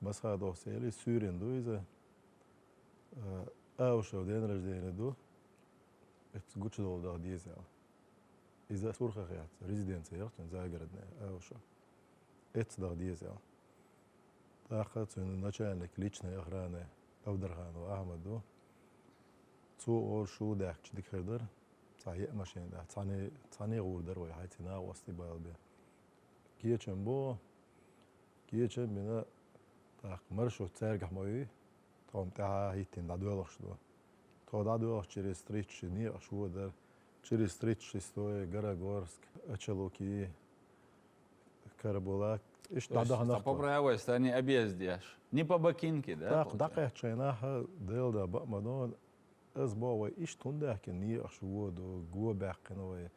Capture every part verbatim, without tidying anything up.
Масхадовс эли, суьйрина ду иза. Э, Аушев день рождения ду. Эцца гучадовла даха деза аьлла. Иза сурхах яц, резиденция яхачун загородная, Аушев. Эцца даха деза аьлла. ТӀаккха цуьнан начальник личной охраны Авдарханов Ахьмад ду. Цо олу шу даьхкича дика хир дара. Цхьа еа машен дац. Цхьаьна, цхьаьна гӀур дара вай, хьайций накъостий бала бен. Кечам бу, кечам бина, тӀаккха маршрут цаьргахь ма юй, тхо-м тӀаьхьа хӀиттина дӀадоьлхуш ду. Тхо дӀадоьлхуш через тридцать ши некъаш вон дара, через тридцать шестой, Горогорск, Ачалуки, Карабулак. Иштта дӀадаханах. По правой стороне объезд еш. Не по бакинке, да? ТӀаккха дӀакхаьчча шайна ахьа Делан да баа ма дон, Ас боху, вай иштта хӀунда даьхкина некъаш вон ду, го баьккхина вай.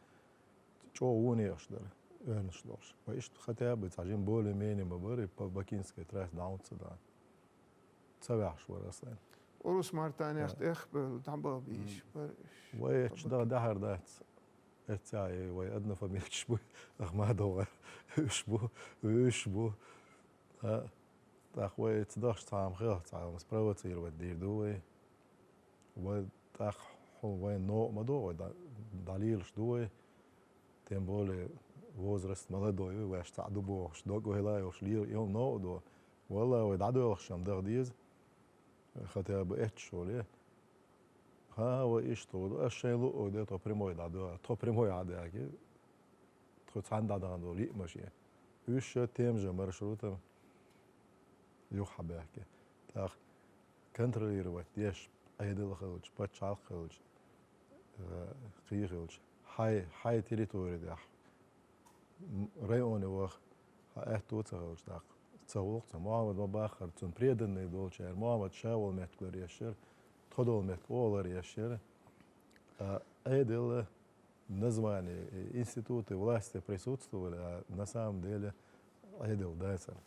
ЧӀогӀа вон некъаш дара, оьрнаш долуш. Вай иштта хотя бы цхьа жима более-менее ма бара, и по Бакинской трассе дӀа хӀунда ца дан. Ца ваьхьаш вара ас лайн. Урус мартанех тӀехбевлла, дӀабаха бийш бара уьш. Вай эцча даха дахьар дац. Эццахь и вай однофамильцаш бу, Ахмадов гӀар. Уьш бу, уьш бу. А, тӀаккха вай эццахь дахча цхьа хӀума хилахь, цхьа хӀума спровоцировать дийр ду вай. Вай тӀаккха хьо вайн новкъа ма до, вай дӀа-, дӀалелаш ду вай. Тем более возраст молодой вай, ваьш цхьаъ ду бохуш, дог вайла а йолуш лела, и хӀума новкъа до. Валла вай дӀадоьлхуш-м даха деза, хотя бы эццахь волу. ХӀан, вай иштта хӀу ду, ас шайн луъург де, тхо прямой дӀадоьлху, тхо прямой хьадаьхки, тхо цхьаьна дӀадахана долу йиъ машен. Уьш ша тем же маршрутом юха хьабаьхки. ТӀаккха контролировать деш, Ӏедал хилча, пачхьалкх хилча, э, кхин хилча, хьайн, хьайн территори тӀехь, м, районе ваха, хьан аьтто а ца хилча, тӀаккха ца гӀуллакх ца. Мухьаммад ма баххара, цунна преданный долчара, Мухьаммад ша волу меттиг лар еш яра, тхо долу меттиг оха лар еш яра. Ткъа Ӏедал название, э, институты власти присутствовали, а на самом деле Ӏедал дацара.